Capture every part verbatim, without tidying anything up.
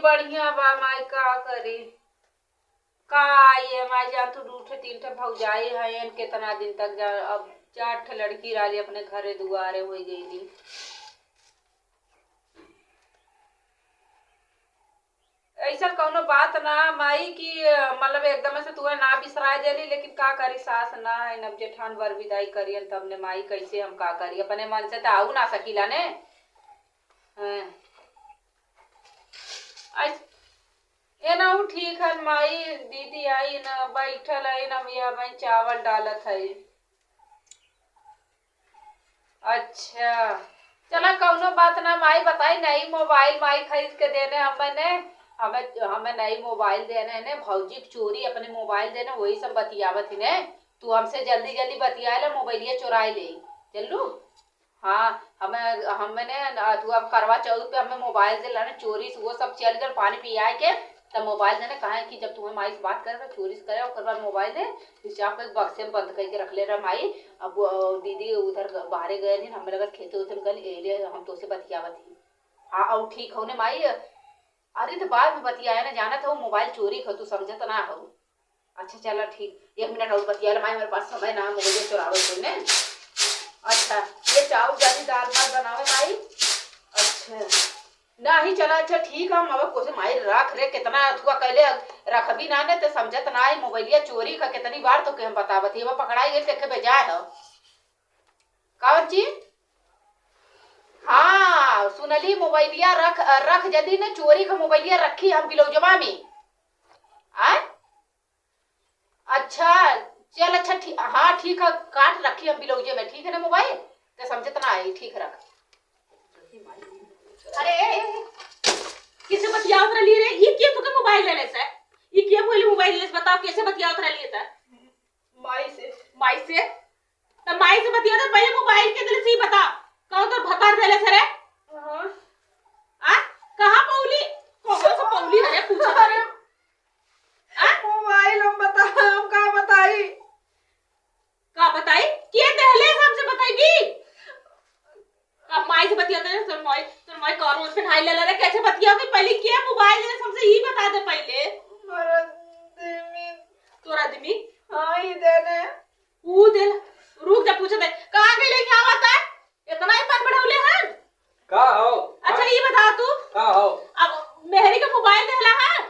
बढ़िया बा माई, का करी? का आई है माई जान, तू दू ठे तीन ठे भौजाई हयन, केतना दिन तक जा, अब चार ठे लड़की रहली अपने घरे दुआरे होइ गईली। ऐसन कौनो बात ना माई कि, अ, मतलब एकदम से तुहे ना बिसराए देली, लेकिन का करी, सास ना है, अब जेठान बर विदाई करियन, तब ने माई कैसे हम का करी, अपने मन से तो आऊ ना सकीला ने। हाँ। ऐस-, ए ना, उ ठीक है माई, दीदी आई ना, बैठल है ना, भैया भाई चावल डालत है। अच्छा, चला कौनो बात ना माई, बताई नई मोबाइल माई खरीद के देने हमें ने, हमें, हमें नई मोबाइल देने ने, भौजी के चोरी अपने मोबाइल देने, वही सब बतियावत ही ने। तू हमसे जल्दी जल्दी बतियाए ले, मोबाइलिया चोराए ले, चलू। हाँ, हमें, हमें ने, तू अब करवा चौथ पे हमें मोबाइल देला ने, चोरी से वो सब चल गए पानी पियाए के, तब मोबाइल देने कहा कि जब तुम्हें माई से बात करे तो चोरी से करे, ओकर बाद मोबाइल दे, फिर चाप के बक्से में बंद करके रख ले रहा माई। अब वो दीदी उधर ग-, बाहरे गए दिन, हमें लगा खेते उते में गल, ए लिए हम तोसे बतियावत ही। हाँ, और ठीक हो ने माई? अरे तो बाद में बतियाए ना, जानत हो मोबाइल चोरी हो, तू समझत ना हो। अच्छा चला ठीक, एक मिनट और बतिया ले माई, हमारे पास समय ना, मोबाइल चोरावे कोई ने। अच्छा, ये चाउर जानी दाल भात बनावे माई। अच्छा, नाही चला, अच्छा ठीक है, हम अब कोसे माई रख रे, कितना अथुआ कैले रखबी ना ने, ते समझत ना है, मोबाइलिया चोरी का कितनी बार तो के हम बतावत ही, अब पकड़ाई गई, देखे बेजाय है। कौन चीज? हाँ, सुनली मोबाइलिया रख, रख जदी ने चोरी का मोबाइलिया रखी हम बिलौजवा में। आय? अच्छा, चल अच्छा, ठीक, हाँ ठीक है, काट रखी हम बिलौजे में, ठीक है ना मोबाइल? ते समझत ना आई, ठीक रख। अरे, कैसे बतियावत रहली रे? ई के तुके मोबाइल देले से? ई के बोली मोबाइल देले से? बताओ कैसे बतियावत रहली है त? माई से। माई से? त माई से बतियावत पहले मोबाइल के देले से ही बता। कौन तोर भतार देले से रे? हाँ। आ? कहाँ पौली? कहाँ से पौली रे? पूछत अरे, आ? मोबाइल हम बता, हम का बताई? का बताई? के देहले हमसे बताई भी? अब माई से बतियाते हैं, तोर माई, तोर माई का रोज पहनाई ले ले रे, कैसे बतियाते? पहले के मोबाइल दे हमसे, ई बता दे पहले। हमारा आदमी। तोर आदमी? हाँ, ई देने। ऊ दे, रुक जा, पूछे दे, कहाँ गई लेके आवत है? इतना ही मन बढ़ौले हन? का हो? अच्छा, हाँ? ई बता तू। का हो? अब मेहरी का मोबाइल देहला है?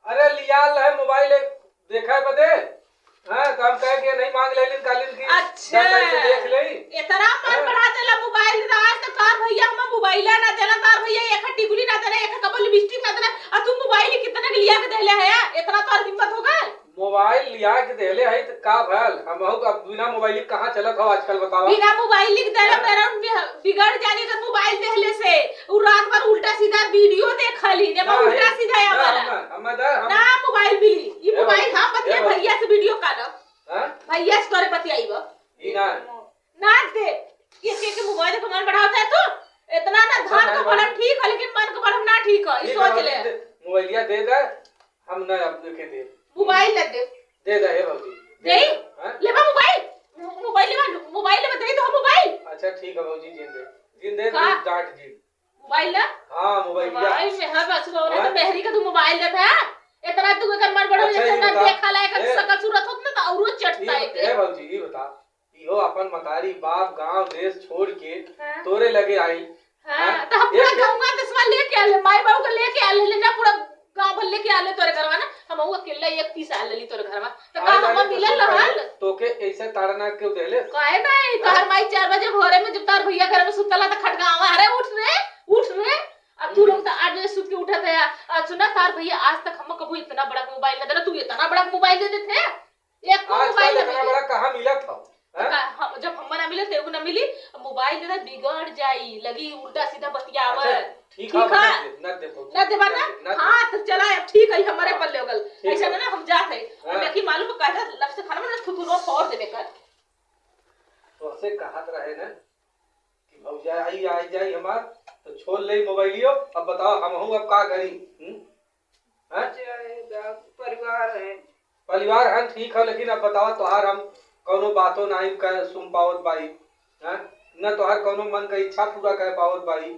अरे लियाल है मोबाइल एक देखे बदे। हाँ, तो हम कहे कि नहीं मांग लेलिन, कालिन की अच्छा। जा कहीं से देख ले। इतना मन हाँ। बढ़ा देला मोबाइल, तो आज तक तार भैया हमें मोबाइल ना देला, तार भैया एक टिकुली ना देला, एक कबो लिपस्टिक ना देला, और तू मोबाइल कितना के लिया के देले है? इतना तार हिम्मत हो गए? मोबाइल लिया के देले है तो का भल? हम हो अब बिना मोबाइल के कहाँ चलत हो आजकल बतावा? बिना मोबाइल के देला हाँ। मेरा उनके बिगड़ जानी अगर मोबाइल देहले से। उ रात भर उल्टा सीधा वीडियो देखली, जब ना, उल्टा हे, सीधा ना, आवाला। हम ना, हम ना, हम ना मोबाइल मिली। ई ए मोबाइल बाबूजी, हम बतिया ए बाबूजी। भैया से वीडियो कॉल। हाँ? भैया से तोरे बतियाईब। ई ना। ना दे। के, के, के मोबाइल के मन बढ़ावत है तू? इतना ना अच्छा, धन ना का बढ़म बाबूजी। ठीक है, लेकिन मन का बढ़म ना ठीक है। ई ठीक है सोच बाबूजी, ले। दे, मोबाइलिया दे दे, हम ना अपने के दे। मोबाइल ना दे। दे दे, हे बाबूजी। दे? हाँ? लेबा मोबाइल? मो-, मोबाइल लेबा, मोबाइल लेबा, दे दो मोबाइल। अच्छा, ठीक है बाबूजी, जिन दे। जिन दे, का? जिन डांट जिन। मोबाइल ना? हाँ, मोबाइल लिया। मोबाइल में है बस, वो हाँ? तो मेहरी का तू मोबाइल देता है। इतना तू एकर मन बढ़ो, अच्छा, जैसे ये ना बता। देखा लायक ए। शकल सूरत होत ना, तो औरो चटता ये है बता, एकरे। ए बाबूजी, ये बता। इहो अपन मतारी, बाप, गांव, देश छोड़ के हाँ। तोरे लगे आई। हाँ, हाँ? तो हम पूरा एक गाँव का देशवा लेके आले, माई बाबू का लेके आले, लेना पूरा गाँव भर लेके आले तोरे घरवा ना। हम वो अकेला एक पीस आ लेली तोरे घरवा। तो का आई, हम आई, मिलल तो रहल? तोके ऐसे ताड़ना क्यों देले? काहे नहीं? हाँ? तोहर माई चार बजे भोरे में जब तार भैया घर में सुतला तो खटकावा, "अरे उठ रे, उठ रे।" अब तू हम्म। लोग तो आठ बजे सुत के उठत है। आ सुना तार भैया आज तक हम कबू इतना बड़ा मोबाइल ना देला, तू इतना बड़ा मोबाइल दे देते हैं? एक को आजकल मोबाइल ना इतना मिले। बड़ा कहाँ मिलत हो? तो हैं? का, हम, जब हम ना मिले, तेरे को ना मिली, मोबाइल दे दे, बिगड़ जाई, लगी उल्टा सीधा बतियावे। अच्छा, ठीक ठीक है, है? ना दे, ना दे, भौजी, ना देबा ना ना? दे, ना दे। हाँ, तो चला, अब ठीक है, हमारे हाँ। पल्ले हो गल। ठीक ऐसा है। ना, ना, हम जात है। और हाँ। देखी, मालूम है, कहता, लफ से खाना में ना थुथुनो फोड़ देबे कर। तो से कहत रहे ना कि भौजाई आई जाई हमार, तो छोड़ ले मोबाइलियो। अब बताओ, हम हूँ अब का करी? हम्म? हैं? जय राम, परिवार है। परिवार है, ठीक है, लेकिन अब बताओ, तोहार हम कौनो बातों नहीं कर सुन पावत बाई, हैं? न तोहार कौनो मन का इच्छा पूरा कर पावत बाई,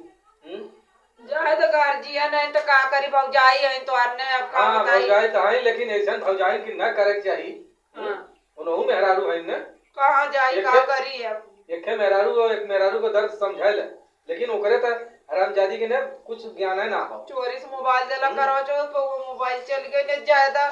हम्म? जाए तो गार्जियन है तो का करी, भौजाई है तो आने अब का हाँ, बताई। भौजाई तो है, लेकिन ऐसन भौजाई की ना करे के चाही। हाँ। उनहु मेहरारू है ने। कहाँ जाई, एक का एक करी अब? एक है मेहरारू और एक मेहरारू को दर्द समझे ले, लेकिन ओकरे तो हरामजादी के ने कुछ ज्ञान है ना हो। चोरी से मोबाइल देला हम्म। करवा चौथ पर, वो मोबाइल चल गए ने ज्यादा।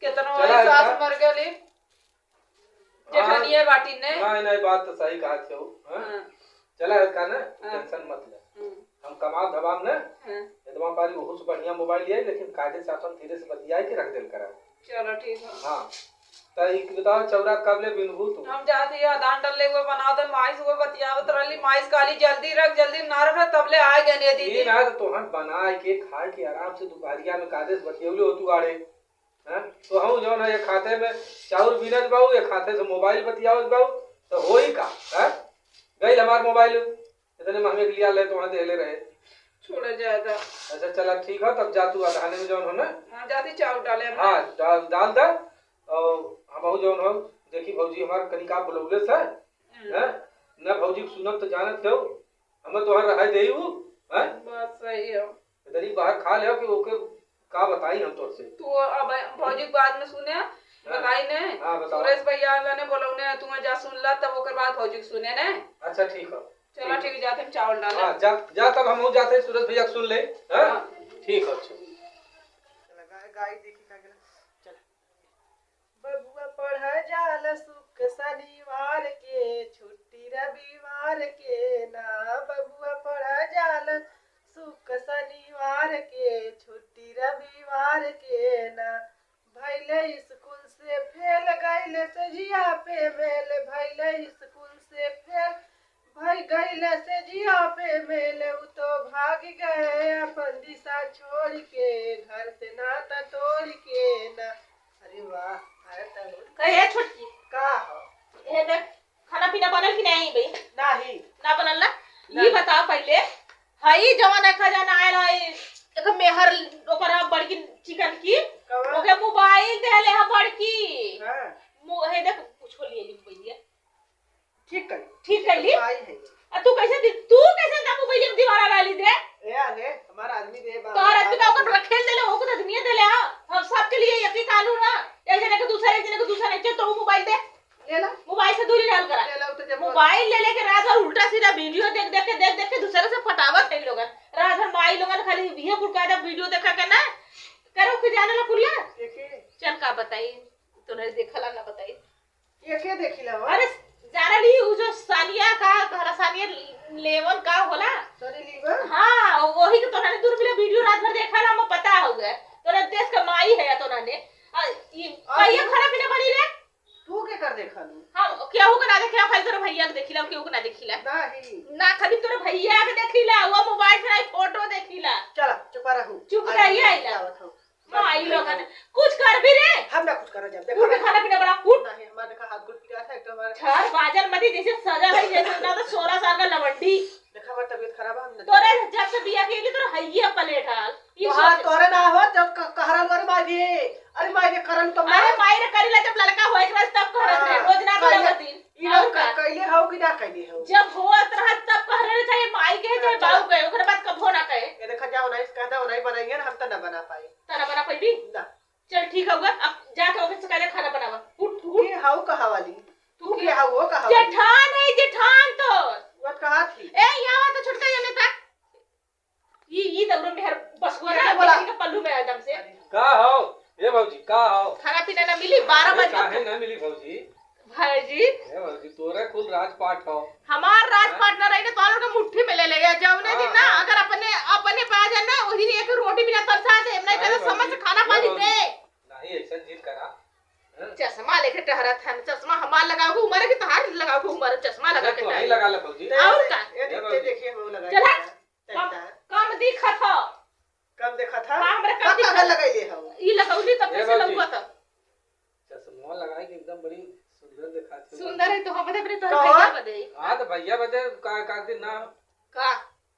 कितना चला वाली सास इतना। मर गई। हाँ, जेठानिया बाटी ने। नहीं, नहीं, बात तो सही कहा थे हो, हाँ? हाँ। चला है का ना, हाँ। टेंशन मत ले। हम्म। हम कमाल धमाल ने, हाँ। इतना पारी ओहू से बढ़िया मोबाइल लिया, लेकिन कायदे से अपन धीरे से बतिया के रख देल करा। चलो, ठीक है। हाँ। तो एक बताओ, चौरा कब ले बिनबू तू? हम जाते ही धान डलले हुए बनावत, माई से हुए बतियावत रहली, माई से कहली, "जल्दी रख, जल्दी ना रख," तब ले आ गए ने ई दीदी। ना तो तोहन बनाए के, खाए के, आराम से दोपहरिया में कायदे से बतियौले हो तू आड़े। हैं? तो हम जौन है, एक हाथे में चाउर बीनत बाऊ, एक हाथे से मोबाइल बतियावत बाऊ, तो होई का? हैं? गइल हमार मोबाइल, इतने महंगे के लिया ले तो वहाँ देले रहे। छोड़ा जाए दा। अच्छा, चला, ठीक है, तब जा तू अधाने में जौन हो ना। हाँ, जाती चाउर डाले हम। हाँ, डाल, डाल दा। और हम जौन हो, देखी भौजी हमार कनिका बुलौले से, हम्म। हैं? ना भौजी सुनत तो जानत हो, हमें तोहर रहाई देई उ, हैं? बात सही है। इधर ही बाहर खा ले कि ओके का बताई हम तोर से। तू अब भौजी के बाद में सुने, हाँ। बताई ने। हाँ, बताओ। सुरेश भैया वाला ने बोलौने, तू जा सुन ला, तब ओकर बाद भौजी के सुने ने। अच्छा, ठीक है। चलो, ठीक। ठीक है, जाते हम चावल डाले। हाँ, जा, जा, तब हम जाते हैं, सुरेश भैया के सुन ले, हाँ? हाँ। ठीक है, अच्छा। चला, गाय, गाय देखी का गेला। चला। बबुआ पढ़ा जाल सुक शनिवार के, छुट्टी रविवार के ना। बबुआ पढ़ा जाल सुक शनिवार के, छुट्टी रविवार के ना। भैले स्कूल से फेल, गैले से जिया पे मेल, भैले स्कूल से फेल, भई गइले से जिया पे मेले, उ तो भाग गए अपन दिशा छोड़ के, घर से नाता तोड़ के ना। अरे वाह, अरे तरुण। कहे छोटकी। का हो? ए देख, खाना पीना बनल कि नहीं बे? नाही। ना बनल ना? नहीं। ये बताओ पहले, हई जवन एक जना आयल है, एक मेहर ओकरा बड़की चिकन की, कवन? ओके मोबाइल देले है बड़की। हाँ। मो-, हे देख, कुछ हो लिए लिख भैया। ठीक करी। ठीक करी? आई है। आ तू कैसे दि-, तू कैसे ना मोबाइल के दीवाना रहली दे? ए, अरे, हमार आदमी दे बा। तोहर आदमी का ओकर रखेल देले, ओकर आदमी देले, हाँ। हम सबके लिए एक ही कानून है। एक जने के दूसरा, एक जने के दूसरा नहीं, चल, तो मोबाइल दे। ले ला। मोबाइल से दूरी रहल करा। ले ला, तो जब मोबाइल ले लेके रात भर उल्टा सीधा वीडियो देख, देख के, देख, देख के दूसरे से पटावत है लोगन। रात भर माई लोगन खाली इहे कुल कायदा वीडियो देखा के ना। करो के जाने ला कुल्ला। देखे। चल का बताई, तूने देखला ना बताई। ये के देखिला हो? अरे, जाने ली, उ जो सानिया का, तोहरा सानिया लेवन का होला? Sorry, liver? हाँ, वही के तोहरा ने दूर मिला वीडियो रात भर देखा ना, हमें पता हो गया। तोहरा देश का माई है या तोहरा ने। आ, ई अरे। भैया खाना पीना बनी रे? तू के कर देखा लू? हाँ, केहू के ना देखे, खाली तोहरा भैया के देखिला, केहू के ना देखिला। नहीं। ना, खाली तोहरा भैया के देखिला, वो मोबाइल से फोटो देखिला। चला, चुपा रहू। चुप रहिए, आइला। आवत हूँ। माई लोगन, कुछ कर भी रे। हम ना कुछ करा जाब, देखो उठ के ना। खाना पीना बना, उठ। नहीं, हमार देखा हाथ गोड़ पिरात है, एक तो हमार ठहर, बाजल मती, जैसे सजा है, जैसे ना तो सोलह साल का लवंडी। देखा, हमार तबीयत खराब है, हम ना तोरे जब से बिया के लिए तोर हइये पलेट हाल। ई तोहार सोच। तोरे ना हो, जब क-, कहरन वाली माई भी, अरे माई रे, करन तो अरे मार। माई रे, करी ला, जब लड़का होए के बाद तब कहरत हाँ, रहे, रोज ना कइले, बोला दिन। ई और लोग का? कइले हो कि ना कइले हो? जब होत रहा तब कह रहे, चाहे माई के, चाहे हाँ, बाऊ चलो। के, ओकरे बाद कबो ना कहे। ये देखा जाओ, नहीं कहता, नहीं बनाइए ना, हम तो ना बना पाए। तना बना पैबी? ना। चल ठीक हउआ, अब जाके ओके से कहले खाना बनावा। उठ, तू उठ। के हाउ कहा वाली? तू तू के के हाउ वो कहा वाली? जेठान है, जेठान तो। वो कहा थी? ए, यहाँ आवा तो छोटका जने तक। ई, ई दौड़ो में हर बसुआ ये ना बोला। बेटी के पल्लू में एकदम से। का हो? ए भौजी, का हो? खाना पीना ना मिली, बारह अरे बजे। काहे ना मिली भौजी? भाई जी। ए भौजी, तोरे कुल राजपाट हो। हमार राजपाट हैं? ना रही ना, तो लोग के मुट्ठी में ले ले, या जौने हाँ, दिन ना, हाँ। अगर अपने, अपने पा जाए ना, वही दिन एक रोटी बिना तरसा दे, नहीं अरे करे समझ भौजी, से खाना ए पानी भौजी, दे। नहीं, ऐसा जिद करा। हैं? चश्मा लेके टहरत हन, चश्मा हमार लगाओ के उम्र है कि तोहार लगाओ के उम्र है, चश्मा लगा अरे के तू वहीं टहरत। लगा ले भौजी। और का? ए, ए दे-, भौजी। देखिए, वो लगा चल हट। के। कम, चलता। कम दिखत हो। कम देखत ह? का हमरा कम पता दिखत? है लगैले हो। ई लगौली तब ए कैसे भौजी। लौकत ह? चश्मा लगाई के एकदम बड़ी सुंदर दिखात है। सुंदर है तो हम बदे अपने तोहर कहो। भैया बदे। हाँ, तो भैया बदे का, का दिन ना। का?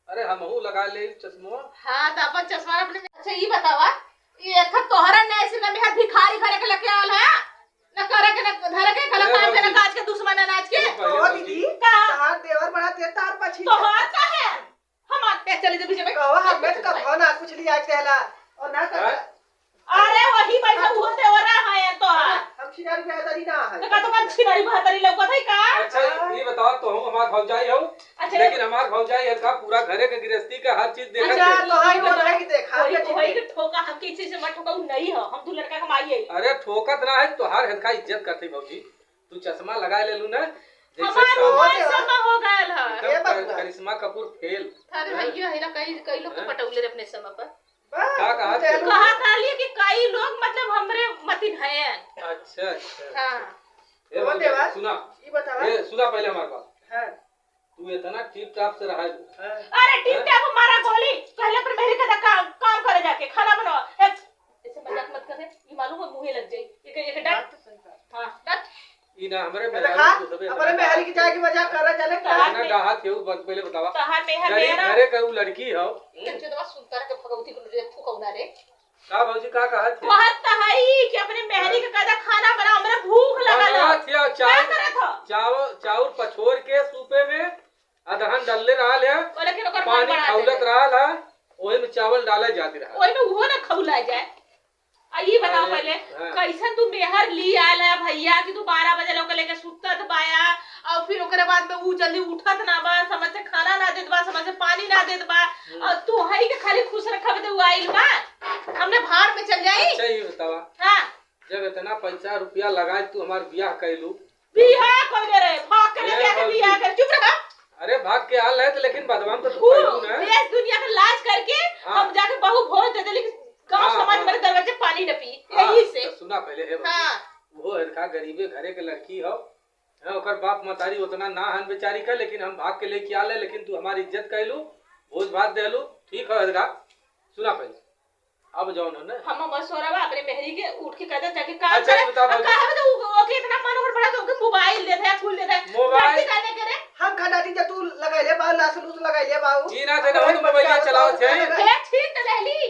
अरे, हमहू लगा ले चश्मा। हाँ, तो अपन चश्मा अपने में। अच्छा, ई बतावा, ई एक तोहरा ने ऐसे ना मेहर भिखारी घरे के लेके आल है? ना करे के, ना धरे के, गलत अरे काम के, ना भौजी। काज के, दुश्मन अनाज के। अरे पहले ओ भौजी। दीदी, का? तोहार देवर बड़ा तेज तार पछी तोहार का है? हमार देख, चली जब बीच में। कहो, हमें तो कभो ना कुछ लिया कहला। और ना कर हैं? अरे वही बैठा, वो देवरा है तो। हाँ, हम छिनारी बेहतरी ना है। तो का तो का छिनारी बेहतरी लौकत है का? अच्छा, हाँ। ये बताओ, तो हम हमार भौजाई हो, अच्छा। लेकिन हमार भौजाई इनका पूरा घरे के गृहस्थी का हर चीज देखत अच्छा, है। तो है, वो रह के देखा, कोई, अच्छा, कोई ठीक है। के ठोका, हम किसी से मत ठोका, उ नहीं हो, हम दू लड़का के माई है। अरे ठोकत ना है, तोहार हद का इज्जत करते भौजी। तू चश्मा लगा ले लू ना, जैसे हमार का-, उमर समा हो गयल है। एकदम ये बात कर-, बा। करिश्मा कपूर फेल। अरे हैं? भैया, है ना, कई, कई लोग तो हैं? पटौले रहे अपने समय पर। बा, का कहा तू थे? चल। कहा था लिए कि कई लोग मतलब हमरे मतिन हैं। अच्छा, अच्छा, हाँ। अच्छा। ए वो भौजी, देवा, सुना। ये बतावा। ए, सुना पहले हमार बात। हाँ। तू इतना टिप टाप से रहा है। हाँ। अरे टिप टाप मारा गोली, पहले पर मेहरी का काम, काम करे जाके, खाना बनावा। ए, ऐसे मजाक मत करे, ये मालूम है मुँहे लग जाई। एक, एक डट। बात तो सही बात। हाँ, डट। ई ना हमरे अरे मेहरारू हाँ, तू सबे अपने इतना मेहरी की डाहत जाके मजाक करा चले का? इतना डाहत है, उ बात पहले बतावा। तहार मेहर गरीब मेहरा। घरे का उ लड़की हो। चुदवा सुनता रह के भगवती को रे फुकौना रे। का भौजी का कहत है? कहत त हई कि अपने मेहरी के कदा खाना बना, हमरा भूख लगल है। बनावत है, का चाउर, करत ह? चाउर, चाउर पछोर के सूपे में अदहन डलले रहल है, ओ, लेकिन ओकर मन पानी बना खौलत देले। रहल है, ओही में चावल डाले जात रहल। ओही में उहो ना खौला जाए। आ, ई बताओ अरे, पहले, हाँ। कैसन तू मेहर ली आयल है भैया कि तू बारह बजे लोग लेके सुतत बाया, और फिर ओकरे बाद में ऊ जल्दी उठत ना बा, समय से खाना ना देत बा, समय से पानी ना देत बा, हम्म। और तू हई के खाली खुश रखब दे ऊ आइल बा, हमने भाड़ में चल जाई। अच्छा, ये बतावा, हाँ। जब इतना पैसा रुपया लगा तू हमार बियाह कैलू, बियाह कइले रहे, भाग के ए, लेके आके बाबूजी। बियाह कर, चुप रहा। अरे, भाग के आल है तो, लेकिन बदवा में तो तू खूब कइलू ना। देश दुनिया के लाज करके हाँ। हम जाके बहू भोज दे देली कि गाँव हाँ, समाज हाँ। मेरे दरवाजे पानी न पी, हाँ, यही से। तो सुना पहले, हे बाबू। हाँ। वो हरखा गरीबे घरे के लड़की हो, हैं, ओकर बाप मतारी उतना ना हन बेचारी का, लेकिन हम भाग के लेके आल है, लेकिन तू हमारी इज्जत कइलू, भोज भात देलू, ठीक है हरखा। सुना पहले। अब जौन है ना। हम मसोरा बा, अपने मेहरी के उठ के कहते जाके काम अच्छा, करे। बताओ, अब बताओ। काहे बता उ-, ओके इतना मन ओकर बड़ा तो ओके मोबाइल देत है, फूल देत है। मोबाइल? लड़की जाने के रे। हम खाना दी तो तू लगाई ले बा, लास लूस लगाई ले बा। ई ना थे ना, हम तो मोबाइल बच्चा चलावत है। ए, छीन तो ले ली।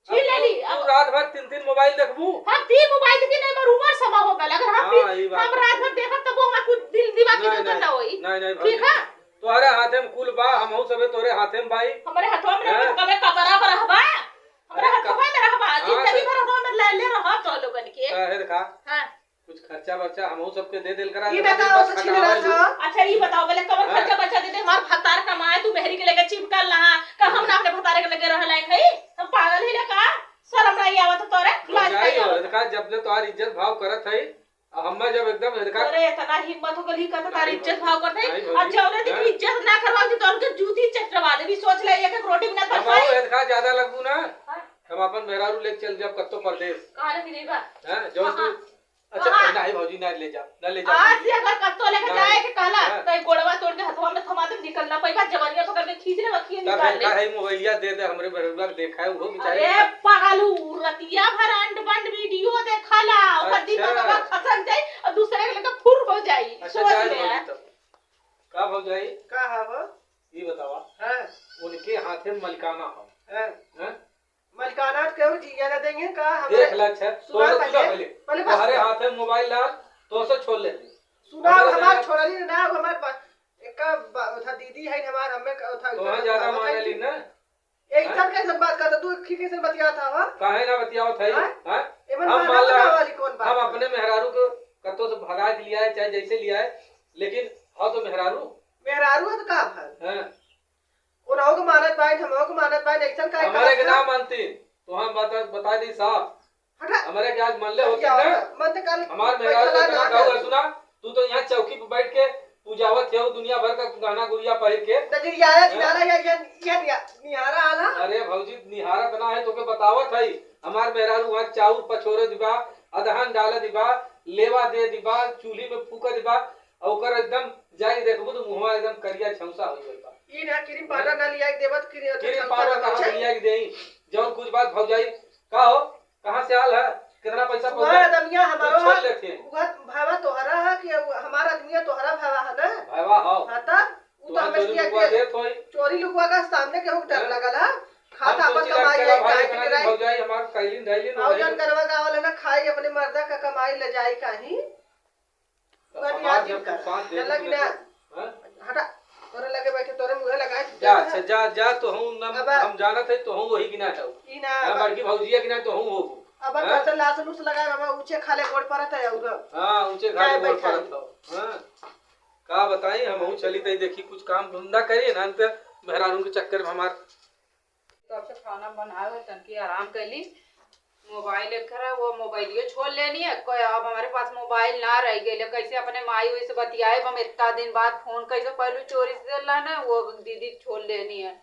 छीन अब ले ली। तू, अब तू रात भर तीन तीन मोबाइल देखबू? हम तीन मोबाइल देखी नहीं, हमार उमर समा हो गल। अगर हम हाँ, भी, ई बात हम तो रात सही। भर देखब तब वो हमार कुछ दिल दिमाग के नहीं, दिक्कत नहीं, ना होई। नहीं, नहीं, ठीक भौजी। है? तोहरे हाथे में कुल बा, हमहू सबे तोहरे हाथे में बाई। हमरे हथवा में हैं? कबे कपड़ा पर रहबा? हमरा अरे, हथवा में रहबा, हाँ, जिंदगी तो भर हथवा में ले, ले रहब तो लोगन के। काहे रे का? हाँ। कुछ खर्चा बर्चा हमहू सबके दे देल करा, ई इतना दिन बताओ, बस तो छीन खटावे रहल दू। हो। अच्छा, ई बताओ, बोले, कमर हाँ। खर्चा बर्चा दे दे, हमार भतार कमाए, तू मेहरी के लेके चिपकल रहा, का हम हम्म। ना अपने भतारे के लगे रह लायक हई? हम पागल हई ना का? शर्म नहीं आवत तोरे? लाज भौजाई नहीं हो, आवत? देखा, जब ले तोहार इज्जत भाव करत हई, अब हम्मा जब एकदम हल्का अरे, इतना हिम्मत हो गई, कहता तार नहीं इज्जत भौजी, भाव करते। नहीं भौजी, और जौने दिन हैं? इज्जत ना करवाओ, तो उनके जूती चटवा देबी। सोच ले, एक एक रोटी बिना हम तरसाई। और हल्का ज्यादा लगबू ना, हाँ। हम अपन मेहरारू लेके चल जाब कत्तो परदेस। कहाँ लेके जाइबा? हैं? जौन हाँ, तू, हाँ। अच्छा, कहाँ? नहीं भौजी, ना ले जाब, ना ले जाब आज भौजी। से अगर कत्तो लेके ना। जाए के कहला, हैं? तो एक गोड़वा तोड़ के हथवा में थमा दे, निकल ना पाइबा, जवनिया पकड़ के खींच ले, वकिया तब निकाल ले। हल्का है, मोबाइलिया दे दे, हमरे मेहरुआ के देखाए, उहो बेचारे अरे, पागल, ऊ रतिया भर अंड बंड वीडियो देखला, ओकर अच्छा। दिमागवा खसक जाई और दूसरे के लेके फुर हो जाई। अच्छा, सोच जाए ले भौजी यार। तब। का भौजाई? का है हो? ई बतावा। हाँ। उनके हाथे में मलिकाना हो। हाँ। हैं? मलिकाना तो केहू जिया ना देंगे का? हमरे देख ला, अच्छा, सुना तो सुना पहले, पहले। पहले बात तोहरे सुना। हाथे में मोबाइल डाल, तो से छोड़ ले। सुना, हमारे हमार मेहरा छोड़ली ना, हमार बा-, एक का बा-, उठा दीदी है हमार, हमें का उठा तोहरा ज्यादा बतावत है माने ली कि ना? ए, हैं? इधर कैसन बात करता? तू खी कैसन बतियात हवा? काहे ना बतियावत है? हैं? हैं? एमन हम माना मान ला, बनावे वाली कौन बात हम है? अपने मेहरारू को कत्तो से भगा के लिया है, चाहे जैसे लिया है, लेकिन हाँ तो मेहरारू। मेहरारू है तो का भल? हैं? उनहु के मानत बाइन, हमहु के मानत बाइन, ऐसन काहे हमारे करत के है? ना मानती, तो हम बता, बता दी साफ। हटा। हमरे के आज मनले होती बतिया ना। होता। मन तो काल हमार मेहरारू बैठला इतना ना गाँव कर। है, सुना, तू तो यहाँ चौकी पे बैठ के पूजावत है दुनिया भर का गहना गुड़िया पहिर के। नजरिया आया हैं? निहारा या, या, या, या, निहारा आला। अरे भौजी, निहारा तो ना है, तोके बतावत है। हमार मेहरारू वहाँ चाउर पछोरे दिबा, अदहन डाले दिबा, लेवा दे दिबा, चूल्ही में फूके दिबा, और ओकर एकदम जाई देखबू तो मुहवा एकदम करिया झौंसा हो गइल बा। ई ना क्रीम पाउडर ना लिया के देवत, क्रीम क्रीम झौंसा पाउडर ना कहाँ से होई। लिया के देई? जौन कुछ बात भौजाई, का हो? कहाँ से आल है? कितना पैसा सुबह पहुँचा? आदमिया तू हमारो छोड़ है, लेते हैं। उगत भावा तोहरा है कि हमारा आदमिया तोहरा भावा है ना? भावा हो। हाँ, तब? उ तो तोहरा हमें चोरी किया लुकवा के देत होई। चोरी लुकवा का सामने केहू के डर हैं? लगल है। हम खाता अपन सोचिला कमाई चला है, भाई, काहे के इतना दिन डराई? भौजाई हमार कैलिन धैलिन और रही। जौन गरवा गावल है ना, खाई अपने मर्दा का कमाई ले जाई कहीं। तो उगत हमार याद जब कर। तू साथ दे चला दे कि ना? हैं? हटा। तोरे लगे बैठे, तोरे मुँहे लगाए जा, अच्छा, जा, जा, तो हम न, अब हम जानत है, तो हम वही गिना जाऊ। ई ना, हाँ, अब बड़की भौजिया गिना तो हम होबू। अब हाँ? करते लास लूस लगाए, बाबा, ऊँचे खाले गोड़ परत है, और हाँ, ऊँचे खाले गोड़ परत हो। हाँ, का बताई, हम हूँ चली तई देखी, कुछ काम धंधा करिए ना, अंत मेहरारू के चक्कर में हमार। तब से खाना बनावे, तनकी आराम कैली। मोबाइल एक खरा, वो मोबाइलियो छोड़ लेनी है। कोई अब हमारे पास मोबाइल ना रह गइल है, कैसे अपने माई ओई से बतियाए? हम इतना दिन बाद फोन कैसे पहलू चोरी से ला ना, वो दीदी छोड़ लेनी है।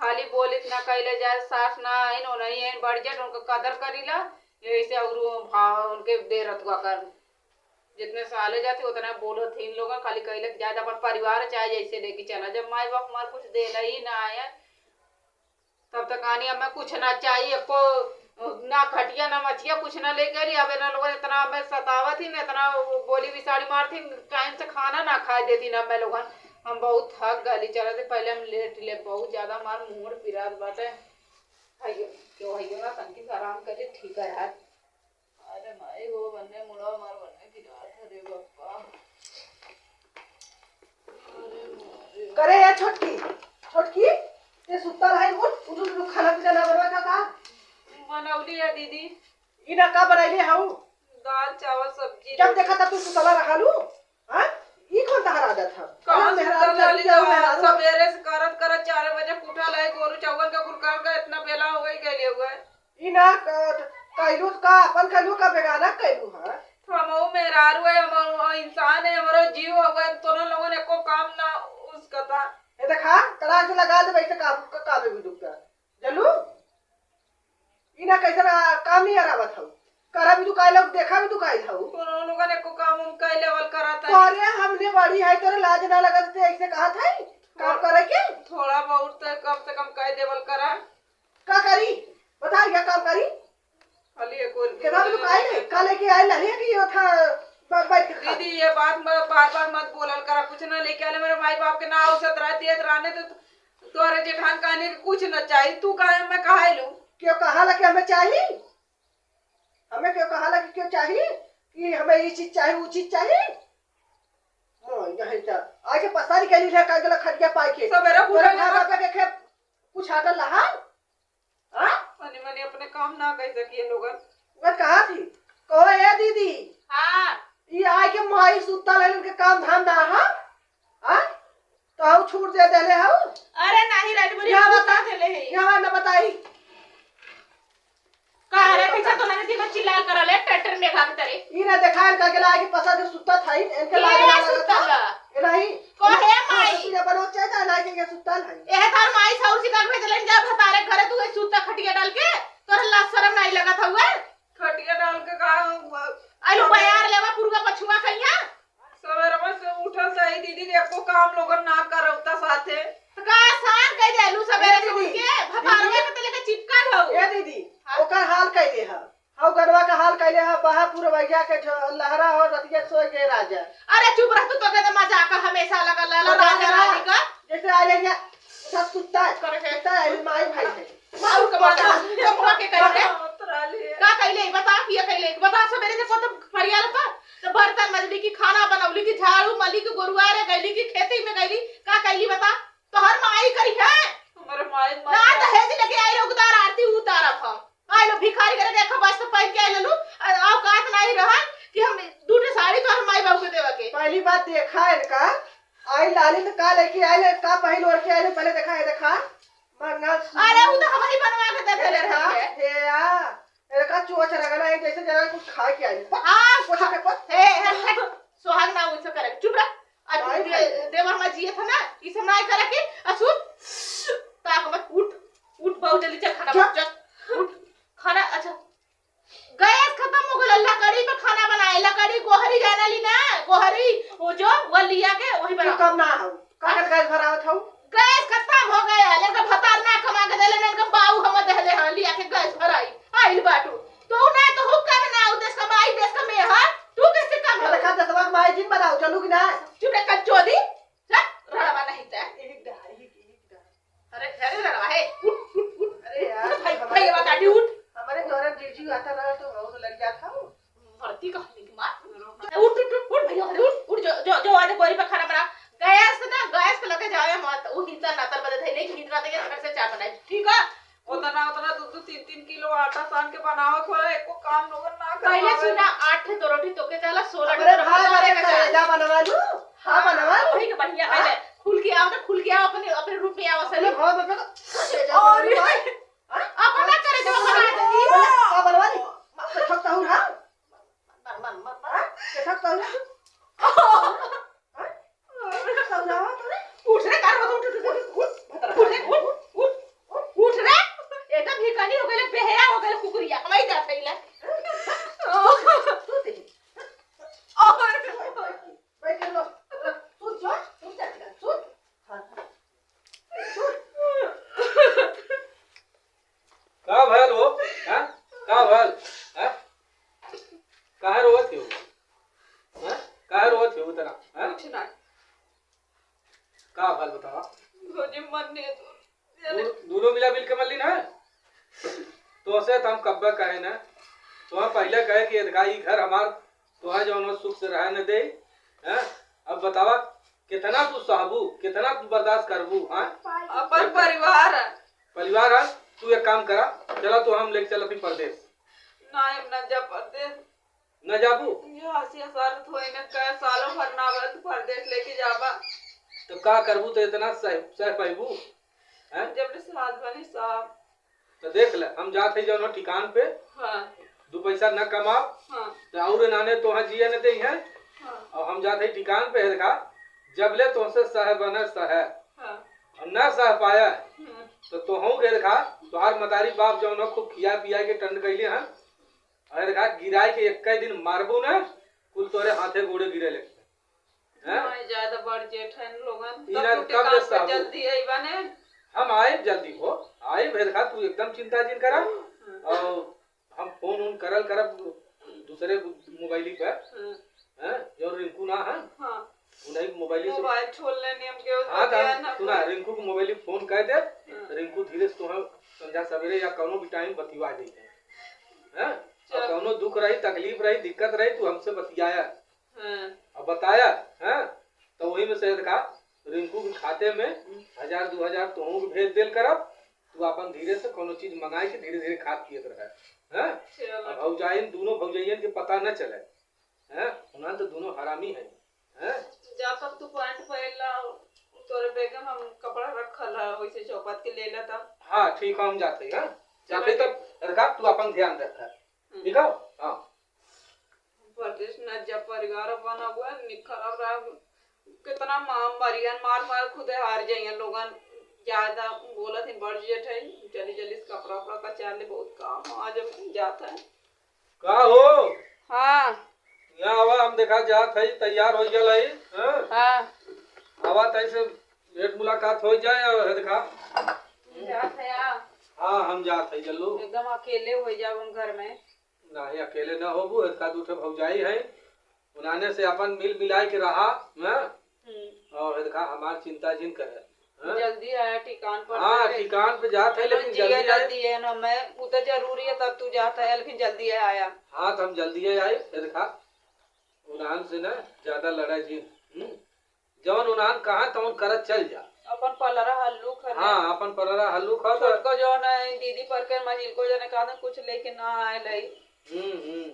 खाली बोल इतना कैले जाए, सास ना आइन, ओ नहीं आइन, बढ़ जाए, उनको कदर करीला, यही से और वो भाव उनके दे रतुआ कर। जितने साले जाते उतना बोलो थी इन लोगन, खाली कैले जाए अपन परिवार चाहे जैसे लेके चला। जब माई बाप हमारे कुछ देला ही ना आया, तब तक आनी हमें कुछ ना चाहिए, को ना खटिया ना मचिया कुछ ना लेके रही। अब इन्हें लोगन इतना हमें सतावत ही ना, इतना वो बोली बिसाड़ी मारती, टाइम से खाना ना खाए देती ना हमें लोगन। हम बहुत थक गली चलत है, पहले हम लेट ले, बहुत ज्यादा हमार मूड पिरात बाटे। हइयो, क्यों हइयो ना तनकी से आराम करे, ठीक है यार। अरे माई हो, बन्ने मुड़ा मार बन्ने गिरा था रे बप्पा। अरे मारे। करे ए छोटकी, छोटकी, ते सुतल है, उठ, उठ, उठ, उठ, खाना पीना ना बनवा का, का? बनौली है दीदी। ई ना का बनैले हऊ? दाल, चावल, सब्जी, जब रोटी। देखा तब तू सुतला रहलू? हाँ? ई कौन तहर आदत है? कहाँ अरे मेहरारू सुतल लड़की रहली हो, दाल, मेहरारू। सबेरे से करत करत चार बजे उठल है, गोरू चौवन के कुल कर के इतना बेला हो गई, गइले हुए। ई ना क-, कहलू का, अपन कहलू का, बेगाना कहलू है? हमहू मेहरारू है, हम इंसान है, हमरो जीव हवे, तोनो लोगन एको काम ना उसकता। ए देखा, तलाक लगा देबे, ऐसे का, का, का बेबी दुखता? चलू? ई ना कैसे ना, काम नहीं आरावत हऊ। करा भी दुकाई लऊ, देखा भी दुकाई हऊ। तोनो लोगन एको काम हम कइ लेवल करत है। तोरे हमने बड़ी है, तोरे लाज ना लगत ते ऐसे कहत है? काम थोड़-, करे के? थोड़ा बहुत तो कम से कम कइ देवल करा। का करी? बता, क्या काम करी? खाली एक और केतना दिन तो काहे नहीं? काले के आइल नहीं कि यो था ब-, बैठ के खा। दीदी, ये बात मत, बार-बार मत बोलल करा। कुछ ना लेके आले, मेरे माई बाप के ना औसत रह दिए रहने तो तोहरे जेठान कहने के कुछ ना चाहिए। तू काहे मैं कहा लू? क्यों कहा ला कि हमें चाहिए? हमें क्यों कहा ला कि क्यों चाहिए? कि हमें ये चीज चाहिए, वो चीज चाहिए? हाँ, यही तो। आके पसारी के लिए का गला खटिया पाई के। सबेरे तोरे उठे घर ना। बापा के खेत कुछ हाटल लहा? हाँ? मने मने अपने काम ना कइ सकिए लोगन। मैं कहा थी, कहो ए दीदी, हाँ। ई आए के माई सुतल है, इनके काम धाम ना है? हाँ? तो हऊ छूट दे देले हऊ? अरे नहीं, राजपुरी यहाँ बता। देले है। यहाँ ना बताई। का रे, कैसे तो नहीं देखो चिल्ला कर ले, ट्रैक्टर में घात करे। ई ना देखा, इनका के लागे पसा जो सुत्ता था, इनके के लागे ना सुत्ता लगता। बा? ए नहीं। कहे माई। सुत्ता बनो चाहे ना, के, के सुत्ता है। एहे तार माई सौर सिखा के भेजलन, जा भतारे घरे तू सुत्ता खटिया डाल के, तोरा लाज शरम नहीं लगत हउए? खटिया डाल के का हुआ? आलू बयार लेवा पुरुआ पछुआ कहिया? सबेरवा से उठल सही दीदी, एको काम लोगन ना करौता साथे। त का आसान कह देलू सबेरे से ए दीदी, उठ के? भतारवे दीदी। के तले के चिपका ढो। ए दीदी, हाँ। ओकर हाल कह दे ह। हऊ गनवा का हाल कह दे ह, बहा पुरवैया के झ-, लहरा हो रतिया सोए गए राजा। अरे चुप रह तू, तो के मजाक हमेशा लगल रहल बता राजा दे ना। रानी का। जैसे आ जाइए, सब सुत्ता है। करे है। सुत्ता है, अभी माई भाई है। माउर के माता, कमुआ के कइले? का कइले? बता, किया कइले? बता, सबेरे से कोत फरियाल पर, तो बर्तन मजली की, खाना बनौली की, झाड़ू मली की, गोरुआरे गइली की, खेती में गइली, का कइली बता? तोहर माई करी है? हमारे माई मर ना गया। दहेज लेके आई रहो, उतार आरती उतारब हम। आई लो भिखारी करे देखो, बस तो पहन के आई लेलू, औकात नहीं रहा कि हम दू ठे साड़ी तोहर माई बाबू के देवे के। पहली बात देखा इनका, आई लाली तो का लेके आई ले, का पहिल ओढ़ के आई ले, पहले देखा, है देखा। मंगलसूत्र। अरे, उ तो हमही बनवा के दे देले रही है। हे या, एका चोच रगना है, जैसे जरा कुछ खा के आई। हाँ, पोछा के पत। हे, हे, हे, सोहाग ना उनसे करे। चुप रह। आ, नहीं दे-, भाई। देवर मा जिए था ना, इसे ना करे के, आ, सुन। ताक मत, उठ, उठ, बहुत जल्दी चल, खाना जा। बन, चल, उठ। खाना, अच्छा, गैस खत्म हो गइल, लकड़ी पे खाना बनाए, लकड़ी गोहरी जाने ली ना, गोहरी, वो जो, वो लिया के वही तू बनाओ। कम ना हो, का कर गैस भरावत हो? गैस खत्म हो गया, लेकिन भतार ना कमा के देले, लेकिन बाऊ हम देले, हाँ, लिया के गैस भराई, आइल बाटू। तू ना तो हुक्का में ना, उ देश का माई, देश का मेहर, तू कैसे कम हो? देखा, दसवा के माई जिन बनाओ, चलू कि ना? चुप रे, कच्चोदी, चल, रड़वा नहीं तै। एक डा, एक, एक डा। अरे, अरे, रड़वा, हे, उठ, उठ, उठ। अरे यार, उठ, भाई, हम भाई, बनाई, ठीक है? उतना, उतना दो दो तीन तीन किलो आटा सान के बनावे खोला, एको काम लोगन ना करवावे। पहले सुना, आठ ठे तो रोटी तोके जाला, सोलह ठे अरे तो भाई, रोटी अरे तोरे के जाला। करेजा बनवा लू, हाँ, हाँ, बनवा लू। वही के बढ़िया हाँ। है। खुल के आओ ना, खुल के आओ, अपने, अपने रूप में आओ, अपने सही। भाव में अपने करेजा और बनवा लू, हाँ? हाँ? अपना करेजा बनवा दे। बोला, का बनवा ली? मार, ठोक ताऊ, हाँ? मार, मार, मार, मार। हाँ? के ठोक ताऊ? हाँ? उठ रे, का रे, उठ, उठ, उठ, उठ, उठ, उठ रे, उठ, उठ, उठ, उठ रे। एकदम हिकनी हो गइले, बेहया हो गइले कुकुरिया, हमारी जात है इला। तू दे। और बैठ लो। तू जो, तू जा, तू। हाँ, हाँ। का भयल हो? हाँ? का भयल? हाँ? काहे रोवत हो? हाँ? काहे रोवत हो इतना? हाँ? कुछ ना। का भयल बतावा? भौजी मन नहीं है तो। दू-, दूनो मिला मिल के मल्ली ना? तोसे त हम कब्बे कहे ना। तोहे पहिले कहे कि एदका ई घर हमार, तोहे जौन हो सुख से रहे न दे। हैं? अब बतावा, कितना तू सहबू, कितना तू बर्दाश्त करबू, हाँ? अपन परिवार है। परिवार है, तू एक काम करा, चला तो हम लेके चलत ही परदेस। ना, हम ना जा परदेस। न जाबू? ये हंसी हंसारत होई न, कहे सालों भर ना आवे तो परदेस लेके जाबा। तो का करबू, तो इतना सह, सह पाइबू? हैं? जब ले साथ बनी साहब। तो देख ले, हम जात है जौन हो ठिकान पे, हाँ। दू पैसा न कमाब, हाँ। तो और नाने तोहा जिए न दे हैं। हाँ। और हम जात है ठिकान पे, है देखा, जब ले तोहसे सह बने सह, हाँ। और न सह पाया, हम्म। तो तोहू के देखा, तोहार मतारी बाप जौन हो खूब खिया पिया के टंड कैले हैं, और देखा, गिराए के एक्के दिन मारबू ना, कुल तोरे हाथे गोड़े गिरे लगते। हैं? हाँ, ज्यादा बड़ जेठ है लोगन। ई तब ना तू कब टिकान ले पे साबू? जल्दी अइबा ने। हम आइब जल्दी हो, आइब है देखा, तू एकदम चिंता जिन करा। हम्म। और हम फोन उन करल करब दूसरे मोबाइल पे। हम्म। हैं? जो रिंकू ना है? हाँ। उन्हीं के मोबाइल से। मोबाइल छोड़ लेनी हम केहू हाँ, तो तो हम, ना सुना, कोई। रिंकू के मोबाइल फोन कर दे, हाँ। रिंकू धीरे से तोहर संझा सवेरे या कौनो भी टाइम बतिया देते हैं। हैं? चल। और कौनो दुख रही, तकलीफ रही, दिक्कत रही, तू हमसे बतियाया। हाँ। अब बताया, हैं? तो वही में से देखा, रिंकू के खाते में हम्म। हजार, दो हजार तोहू के भेज देल करब, तू अपन धीरे से कौनो चीज मंगाए के धीरे धीरे खात पियत रहे, हैं? चलो। अब भौजाइन, दोनों भौजाइन के पता न चले, हैं? उन्हें तो दोनों हरामी हैं, हैं? जा तब तू पैंट पहन ला, तोरे बैग में हम कपड़ा रखल है, वैसे चौपत के ले ला तब। हाँ, ठीक है, हम जाते हैं, हाँ? चलो, जाते ठीक। तब रखा, तू अपन ध्यान रखा, हम्म। ठीक है? हाँ। परदेस न जब परिवार बना हुआ, निखरा रहा, कितना मा-, मरियन मार मार खुदे हार जाइए लोगन, ज्यादा बोलत ही बड़ जेठ है, जल्दी जल्दी से कपड़ा उपड़ा कचार ले, बहुत काम आज हम जात है। का हो? हाँ। यहाँ आवा, हम देखा जात है, तैयार हो गया है, हाँ? हाँ। आवा, तैसे भेंट मुलाकात हो जाए, और है देखा। जात है आ। हाँ, हम जात है, जल्लू। एकदम अकेले हो जाओ हम घर में। नाही, अकेले ना होबू, एतका दू ठे भौजाई है, उन्हाने से अपन मिल मिलाए के रहा, हैं? हम्म। और एतका हमार चिंता जिन करे, हैं? जल्दी आया ठिकान पर हाँ, से। ठिकान पे जात है, लेकिन जिया जल्दी आए। जल्दी है ना, मैं, वो तो जरूरी है, तब तू जाता है, लेकिन जल्दी आया। हाँ, तो हम जल्दी आए, एतका उन्हान से ना ज्यादा लड़ा जिन, हम्म? जवन उन्हान कहा तवन करत चल जा। अपन पलरा हल्लू खा ले। हाँ, अपन पलरा हल्लू खा तो छोटको जवन है, दीदी पर के मझिलको जने कहा था कुछ लेके ना आए लई। हम्म, हम्म।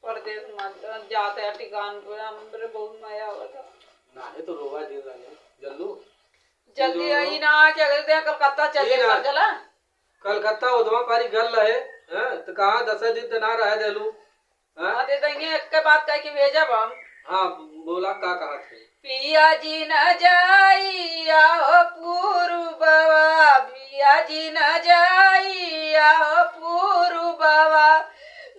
परदेस में तो जाते हैं ठिकान पर, हमरे बहुत मजा आवत है। नाही तो रोवा दे रहे हैं, जल्लू। जल्दी जो आई ना, आके अगले दिन कलकत्ता चल ये जाए, ना। समझला? कलकत्ता उधवा पारी गल रहे, हैं? तो कहा दस दिन तो ना रह देलू। हाँ? हाँ, दे देंगे, एक के बात कह के भेजब हम। हाँ, बोला, का कहा थे? पिया जी न जाइया हो पूरुबवा, पिया जी न जाइया हो पूरुबवा,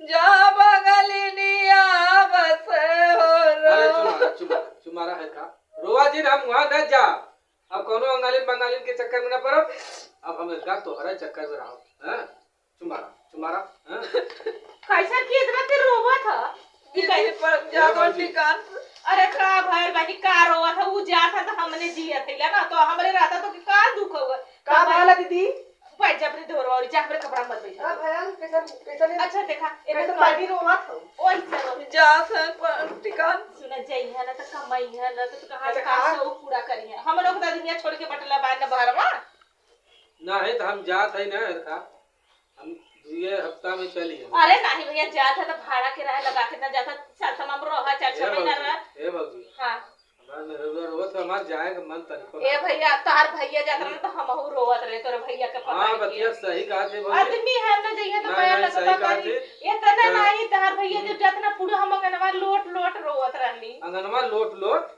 जा बंगलिनिया बस हो रो। अरे चुमारा, चुमारा, चुमारा है का? रोवा जी, हम वहाँ न जा। अब कौनो अंगालिन बंगालिन के चक्कर में न पड़ब। अब हम इसका तोहरा चक्कर में रहब, हैं? चुमारा, चुमारा, हैं? कैसन कि इतना तेर रोवत ह? कि दीदी कैसे पर जागो अरे बाजी। ठिकान। अरे का भइल बा कि का रोवत ह? उ जात ह त हमने जियत है ना, तो हमरे रहता तो कि का दुख हुआ? का भइल दीदी? बैठ जा अपने ढोरवा और जा, हमरे कपड़ा मत बैठा। का भइल? कैसन, कैसन है? अच्छा देखा, कैसन एकर बाजी रोवत हो? ओइसे रोवत। जात है पर ठिकान। सुना, जइहा ना त कमइहा ना त तू कहाँ अच्छा, का कहाँ? शौक पूरा करिहा? हम लोग त दुनिया छोड़ के बटला बा ना बहरवा। नाही त हम जात है ना, हरका। हम दुए हफ्ता में चली है। अरे नाही भैया, जात है तो भाड़ा किराया लगा के ना जात है, साल तमाम रहा, चार छह ए महीना भौजी, रहा। ए भौजी, हाँ। हमार मेहरुआ रोवत है, हमार जाए के मन तनिको ए ना। भैया, तोहार भैया जात रहे तो हमहू रोवत रहे, तोरे भैया के पकड़ हाँ, के। बतिया सही कहा थे भौजी। आदमी है ना, जइहे तो नहीं, मया नहीं, लगता सही कहा करी। थे। इतना तो नहीं, तोहार भैया जब जात ना, पूरा हम अंगनवा लोट लोट रोवत रहली। अंगनवा लोट लोट?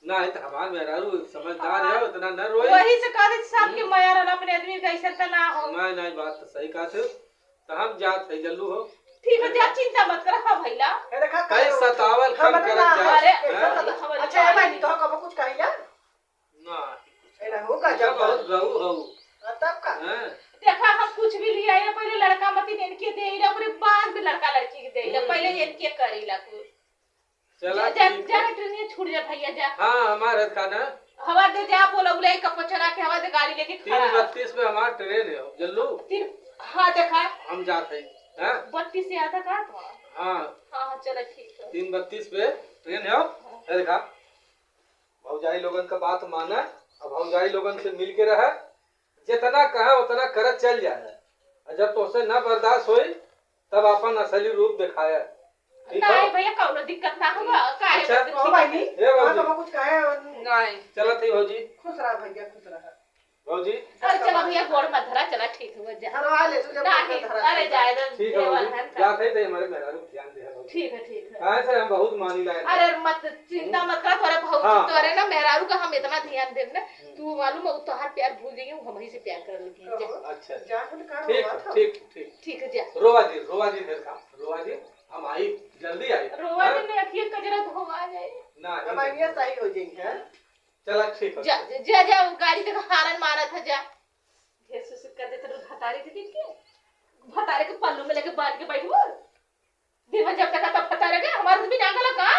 ना, ये तो हमार मेहरारू समझदार है, हाँ। उतना न रोई। वही से कहा थे, सबके हम्म। मया रहला अपने आदमी के, ऐसे तो ना हो। नहीं, नहीं, बात तो सही कहा थे। तो हम जात है जल्लू हो। ठीक है, जा, चिंता मत कर, हाँ भैया। ए, देखा, कई सतावल हम खन बने करत ना, जा, अरे, हैं? अच्छा, ए भाई, तो कबो कुछ कहिला? ना। ए, ना, हो का, ये जब बहुत रहू हो। हाँ, तब का? हैं? देखा, हम कुछ भी लिया है, पहले लड़का मती ने इनके दे, इला, ओकरे बाद में लड़का लड़की के दे, इला, हम्म। पहले इनके करीला कुछ। चला, जा, जा, ठीक जा, है। ट्रेनिया छूट जा भैया, जा। हाँ, हमार है खाना। हवा दे, जा, बोला, उलाई कप चला के हवा दे, गाड़ी लेके तीन खड़ा है। बत्तीस पे हमार ट्रेन है, जल्लू। तीन, हाँ, देखा। हम जात है, हाँ? बत्तीस से आता का तुम्हारा? हाँ। हाँ, हाँ, चला, ठीक है। तीन बत्तीस पे ट्रेन है, हाँ। ये देखा। भौजाई लोगन का बात माना, अब भौजाई लोगन से मिल के रहा, जितना कहा उतना करत चल जाए। और जब तोसे ना बर्दाश्त होई, तब अपन असली रूप दिखाया। ठीक नहीं है? भैया, कौनो दिक्कत ना हुआ, काहे अच्छा। बदल ओ बहिनी, ए भौजी। वहाँ तो कुछ कहे नहीं। चलत ही भौजी। खुश रहा भैया, खुश रहा। भौजी। अरे चला भैया, गोड़ मत धरा, चला ठीक हुआ जा। धरवा ले, तू जब नहीं, गोड़ धरा अरे ले। जाए दे, ठीक है देवर भौजी, हन का। जात है तो हमारे मेहरारू ध्यान दे भौजी। ठीक है, ठीक है। काहे से हम बहुत मानी लायक अरे हैं। मत, चिंता मत कर, तोरे भौजी, हाँ। तोरे ना मेहरारू का हम इतना ध्यान देब ना, हम्म। तू मालूम है, उ तोहार प्यार भूल जाइए, उ हमही से प्यार करे लगी। जा। अच्छा। जा, हम का ठीक रोवा है, था? ठीक, ठीक। ठीक है, जा। रोवा जी, रोवा जी, देर का, रोवा जी, हम आई, जल्दी आई। रोवा हाँ? जी में अखिए कजरा धोवा जाए। ना, हम नहीं। आइए सही हो जाएंगे, हाँ? चला, ठीक है। जा, जा, जा, जा, वो गाड़ी के हारन मारा था, जा। ढेर सुसुक कर देते रहो भतारे के दिन के। भतारे के पल्लू में लेके बांध के बैठबो। दिन भर जब तक तब भतारे के, हमारे से भी ना गला का?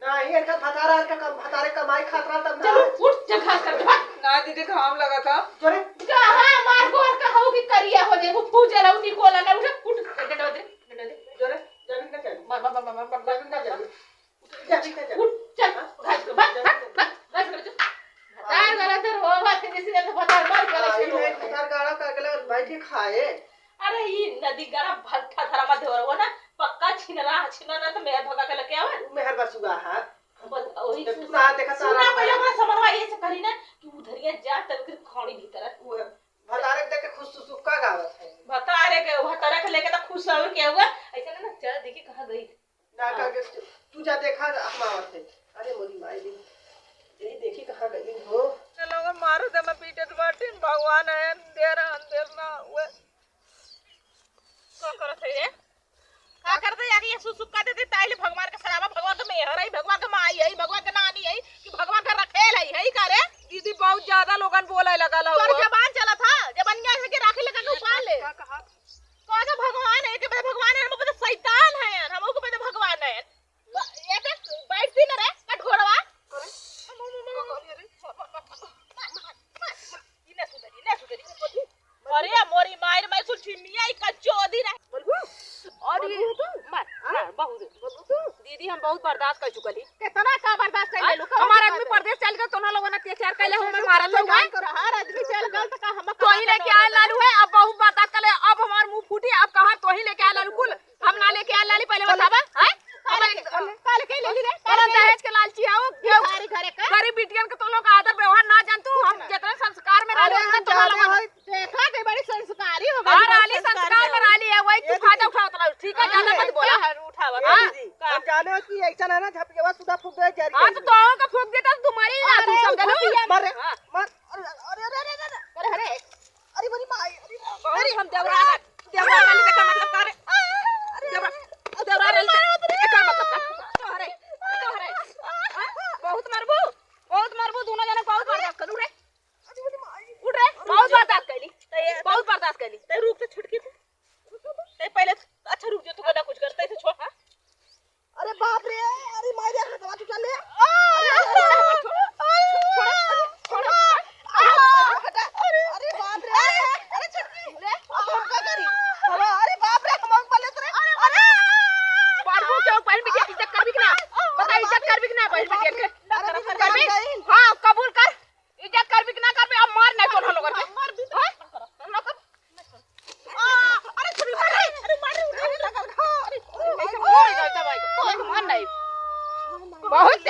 नहीं, इनका भतारा, इनका कम, भतारे कमाई खात रहा तब ना। चलो, उठ, जा घास काट, भाग। ना दीदी, घाम लगा था। चले। कहाँ मार गोर का हो कि करिया हो जाए, वो फूजल हो, निकोला ना उठे, उठ, डंडा दे, डंडा दे। चले, जमीन का चल। मार, मार, मार, मार, मार, मार। जमीन का चल। जमीन का चल। उठ, चल, हाँ? घास काट, भाग, भाग, भाग, घास काट, चल। भतार गलत है, हो बात है, जैसे जैसे भतार मार गलत हाँ, है, ये हो। भतार गाड़ा का अगले बैठे खाए। अरे, ई नदी गड़ा भट्ठा धरा मा देवर, वो ना पक्का छिनरा, छिनरा ना तो मेहर भगा के लेके आवे। उ मेहर बसुआ है। बस, वही जब तू सुन-, ना देखा सुना तारा पहले ओकरा समझवा ये से करी ना कि उधरिया जा तब फिर खौड़ी भीतर। उ है। भतारे के देख के खुश सुसुक्का गावत है। भतारे के, भतारे के लेके तो खुश और के हुआ, ऐसे ना, ना, चल देखी कहाँ गई। ना हाँ। करके तू जा देखा हम आवत है। अरे मोरी माई रे। यही देखी कहाँ गई हो। चलो, मारो दे मैं पीटत बाटिन, भगवान है, अंधेरा, अंधेर ना हुए। का करत है रे? का करत है? आके ये सुसुक्का दे दे, ताइले भगवान के सरावा, भगवान के मेहर है, भगवान के माई है, भगवान के नानी है, कि भगवान का रखेल है, है का रे? दीदी, बहुत ज्यादा लोगन बोले लगल हो। तोर जबान चलत है, जबानिया से के राखे लगा के उपाड़ ले। का कहा? तो आगे भगवान है, के बदे भगवान है, हम बदे शैतान है, हम के बदे भगवान है। ये देख, बैठ दी ना रे, कठोरवा। अरे, का कहली रे? मार, मार, मार, मार, मार। ई ना सुधरी, ना सुधरी। अरे, मोरी मायर, मैं कुल छिमिया, ई कचौदी रहे। बोलबू? और ये बोलबू तू? मार, हाँ? मार, बहुत। बोलबू तू? दीदी, हम बहुत बर्दाश्त कर चुकल ही। कितना का बर्दाश्त कर हाँ? ले लू? हमार आदमी परदेस चल गए, तोहना लोगन अत्याचार कैले, हमें मारत लोग हैं। हर आदमी चल गए, तो का हम तो ही लेके आए लालू है, अब बहुत बर्दाश्त कर ले, अब हमार मुंह फूटी, अब कहाँ तो ही लेके आए लालू कुल? हम ना लेके आए लाली, पहले बतावा, हैं? काले के, काले के ले ली रे, काले के। दहेज के लालची आओ, भिखारी घरे का। गरीब बिटियन के तो लोग आदर व्यवहार ना जानतू, हम जितने संस्कार में रहली, अरे, उतने हम तो जाने लोग हैं, देखा थे, बड़ी संस्कारी हो गई, हाँ, बहुत राली संस्कार संस्कार में में। रहली है, वही तू ए फायदा दीदी। उठावत रहू, ठीक है, हाँ, ज्यादा मत बोला। का है, उठावत? ए हाँ? दीदी, का? हम जाने कि ऐसा ना, ना, झपियवा सुधा फुट दे, जरी हाँ, गई। तो तोहू का फूंक देता, तू मरी ना, तू अरे, समझ लो? उठिया, मरे, हाँ। मर, अरे, अरे, अरे, अरे, अरे, अरे, अरे, अरे, बड़ी माई, अरे, बहुत अरे, हम देवरा अरे, का, देवरा का लेके का मतलब करे? अरे, देवरा, अरे, देवरा अरे, लेके, अरे, एकर मतलब का? तोहरे, तोहरे, हाँ? बहुत मरबू, बहुत मरबू, दोनों जने बहुत बर्दाश्त करू रे। अरे, बड़ी माई। उठ रे, बहुत बर्दाश्त कैली, बहुत बर्दाश्त कैली। ते रुक तो छुटकी तू। ते पहले, अच्छा रुक जो, तू कदा कुछ करता है, इसे छोड़, हाँ? अरे बाप रे, अरे माई।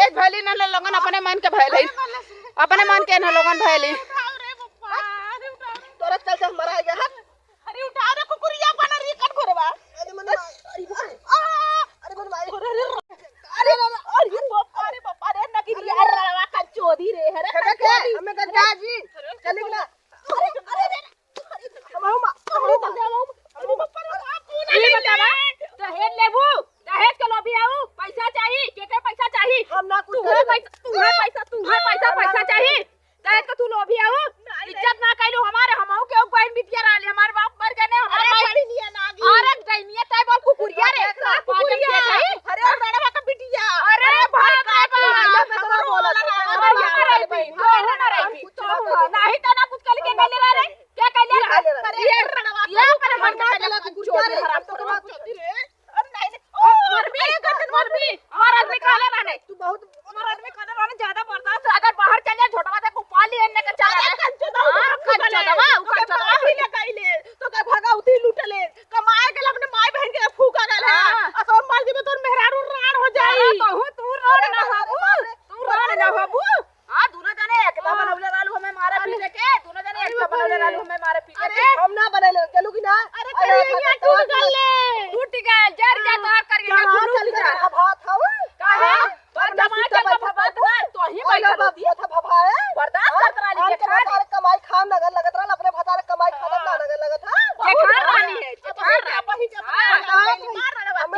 भैली ना लोगन, अपने मन के भैली, अपने मन के ना लोगन भैली। तोरा चलते हम मरा गया है। अरे उठाओ रे कुकुरिया, बना रही कट घोरवा। अरे मन, अरे, अरे, अरे मन माई। अरे, अरे, अरे, अरे बाप, अरे बाप, अरे नगिनिया, अरे रवा कंचोदी रे, अरे कंचोदी। हमें गंजा जी, चलिए ना। अरे, अरे, अरे, हम, हम, हम, हम, हम, हम, हम, ई बतावा, दहेज लेबू, दहेज के लोभी आऊ, पैसा चाही, के के पैसा चाही? हम ना कुछ तुम्हें करेला। पैसा, तुम्हें पैसा, तुम्हें पैसा, पैसा चाही। दहेज के तू लोभी आऊ, इज्जत ना कैलू हमारे, हमहू के बहन बिटिया रहली, हमारे बाप मर गए ने, हमारे अरे माई। बहनिया ना गी। अरे दैनिया तय बाप कुकुरिया रे, अरे कुकुरिया। अरे रड़वा का बिटिया। अरे अरे बाप रे बाप। अरे ना रही, अरे ना रही। तो नहीं तो ना कुछ कल के कहले रहे। क्या कहले रहे? ये रड़वा ये का पर मन का बिटिया। चला कुकुरिया रे। हम तो बात करती रे। अरे नहीं, नहीं। ओ, मरबी, अरे गर्दन मरबी। हमार आदमी खा ले रहने। तू बहुत हमार आदमी खा ले रहने, ज्यादा बर्दाश्त। अगर बाहर चल जाए, झोटवा दे, गोपाल ही एन्ने के चला अरे है। कंचो दवा, हाँ, कंचो दवा, उ कंचो दवा। ले गई ले, तो का भगौती लूट ले, कमाए के अपने माई बहन के फूका गल है। हाँ। आ तो मार के तोर मेहरारू राड़ हो जाई। अरे, तू, तू राड़ ना होबू, तू राड़ ना होबू। हाँ, दोनों जने एकता हाँ। बनौले रहलू हमें मारे हाँ। पीटे के, दोनों जने अरे एकता बाप रे। बनौले रहलू हमें मारे पीटे अरे के। हम ना बनैले, चलू कि ना? अरे अरे करिया बाप रे, टूट गल ले। टूट गल, जर जा हाँ। तोहार करिया जहाँ टूट चल जा। गए, हाँ, भात खाऊ। काहे? हाँ, और अपना जमाई सीता के बैठा बाप बैठा। ना, तो ही और बैठल बाप होती। बैठा भाभा है। बर्दाश्त हाँ, करत रहली, हम तो जेठान। भतार कमाई खान लगल लगत रहल, अपने भतार कमाई खान हाँ। ना लगल लगत है। जेठान रानी है, जेठान रानी। हाँ, हाँ, हाँ, हाँ।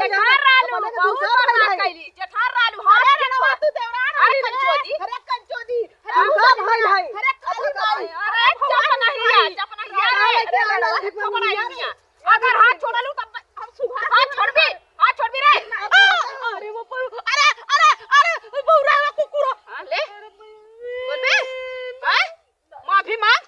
जेठान रानी, अपने बहुत बर्दाश्त कैली। जेठार रहलू, अरे हरे रड़वा, तू देवरान अरे हई रे। कंचोदी। अरे कंचोदी। अरे दूसरा भाई भाई। अरे काली माई। अरे चुप नहीं है, चुप नहीं है। अरे रड़वा, चुप नहीं है। अगर हाथ छोड़लू तब हम सुबह हाथ छोड़बी, हाथ छोड़बी रे। अरे वो पर-, अरे, अरे, अरे, बौरा हुआ कुकुर। हाँ, ले। बोलबे? हाँ? माफी मांग।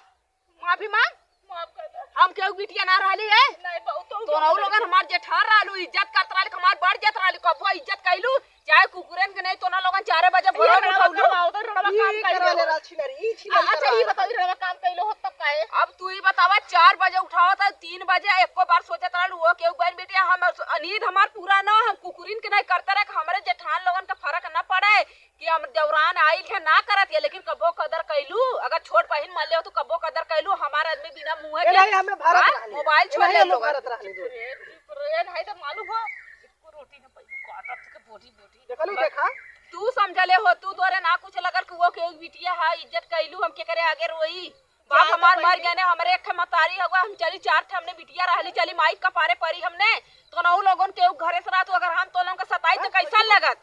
माफी मांग। माफ कर दे। हम केहू बिटिया ना रहली है। नहीं, बहुत हो तो गया। लोगन हमार जेठार रहलू, इज्जत करत रहली, हमार बड़ जेठ रहली, कबो इज्जत कैलू, चाहे कुकुरन के नहीं, तो ना लोगन चारे बजे भोरे ये रड़वा उठौलू। कमाओ तो रड़वा काम ई कैलो। करले रहल छिनरी, ई छिनरी अच्छा, करले ई रहल। बताओ, ई रड़वा काम कैलो हो तब काहे? अब तू ही बतावा, चार बजे उठावत है, तीन बजे एको बार सोचत रहलू, वो केहू बहन बिटिया, हम नींद हमार पूरा ना, हम कुकुरिन के नहीं करते रहे, हमरे जेठान लोगन का फर्क ना पड़े। कि हम देवरान आइल है ना करत है, लेकिन कबो कदर कैलू, अगर छोट बहिन मान ले हो तो कबो कदर कैलू, हमार आदमी बिना मुँह ए के, नहीं, हमें भारत हाँ? रहने। मोबाइल ए छोड़ नहीं, ले हमें लोगन। भारत रहने दो। ए नहीं तो मालूम हो, एको रोटी ना पाई, काटत के बोटी बोटी। देखा नहीं, देखा? तू समझले हो, तू तोरे ना कुछ लगल कि वो के बिटिया है, इज्जत कैलू, हम के करे आगे रोई। बाप हमार मर गए ने, हमरे एक ठे मतारी हवा, हम चली चार ठे हमने बिटिया रहली, चली माई का पारे परी हमने। तो नौ लोगन के उ घरे से रहत, अगर हम तो लोगन के सताई तो कैसन लगत?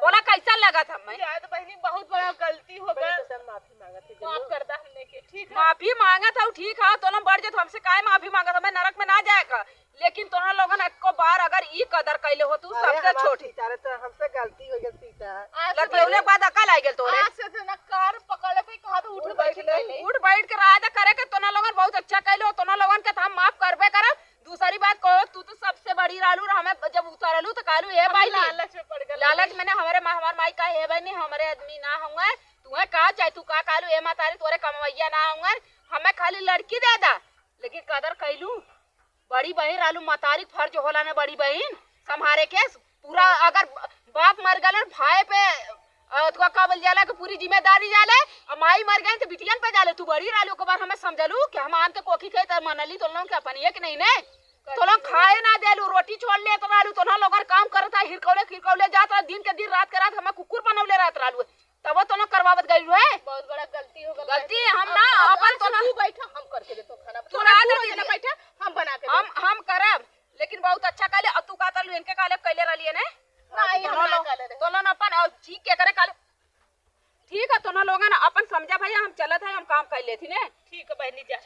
बोला कैसन लगत हमें? जाए तो बहिनी बहुत बड़ा गलती हो गया। माफ कर दा हमने के, ठीक है? माफी मांगत हूँ, ठीक है, तो लोग बढ़ जात, हमसे काहे माफी मांगत, हमें नरक में ना जाए का। लेकिन तोहरा लोगन एको बार अगर ई कदर कैले हो तू अरे सबसे हमार छोट। सीता रे, तो हमसे गलती हो गई सीता। आज से लड़के उन्हें बाद अकल आ गेल तोरे। आज से तो ना कार पकड़े कोई कहा तो उठ उठ बैठ बैठ ले। ले। उठ बैठ के राय दा करे के तोना लोगन बहुत अच्छा कैले हो, तोना लोगन के तो हम माफ करबे करब। दूसरी बात कहो, तू तो सबसे बड़ी रहलू, हमें जब उतारलू तो कहलू, "ए हम भाई नी।" लालच में पड़ गए। लालच में ने हमारे माँ, हमार माई का, "ए भाई नी, हमारे आदमी ना होंगे, तुम्हें कहा चाहे तू का कहलू, ए मातारी तोरे कमवैया ना होंगे, हमें खाली लड़की दे दा।" लेकिन कदर कैलू। बड़ी बहिन रहलू, मतारी के फर्ज होला ना बड़ी बहिन संभारे के। पूरा अगर बाप मर गए, भाई पे, अ, तुका का बोल जाला कि पूरी जिम्मेदारी जाले, और माई मर गई तो बिटियन पे जाले। तू बड़ी रहलू, एक बार हमें समझलू कि हम आन के कोखी खे त मनली तो लोग के अपन एक नहीं ने। तो लोग खाए ना देलू, रोटी छोड़ ले तो रहलू, तो ना लोगन काम करता, हिरकौले खिरकौले जात रहा, दिन के दिन रात के रात हमें कुकुर बनौले रहत रहलू। तबो तो ना करवावत गइल रहे। बहुत बड़ा गलती हो गल। गलती हम ना, आज अपन तो से ना। तू बैठा, हम करके देतो खाना। तू तू ना ना दे दीदी। बैठा, हम बना के हम, देतो। हम करब, लेकिन बहुत अच्छा कहले। और तू का तरलू इनके कहले, कहले रहलिए ने? नहीं, हम दोनों ना लोग, कहले रहे। दोनों अपन और ठीक के करे कहले। ठीक है, दोनों लोगन अपन समझा भैया, हम चलत है, हम काम कर लेती ने। ठीक है बहनी, जा।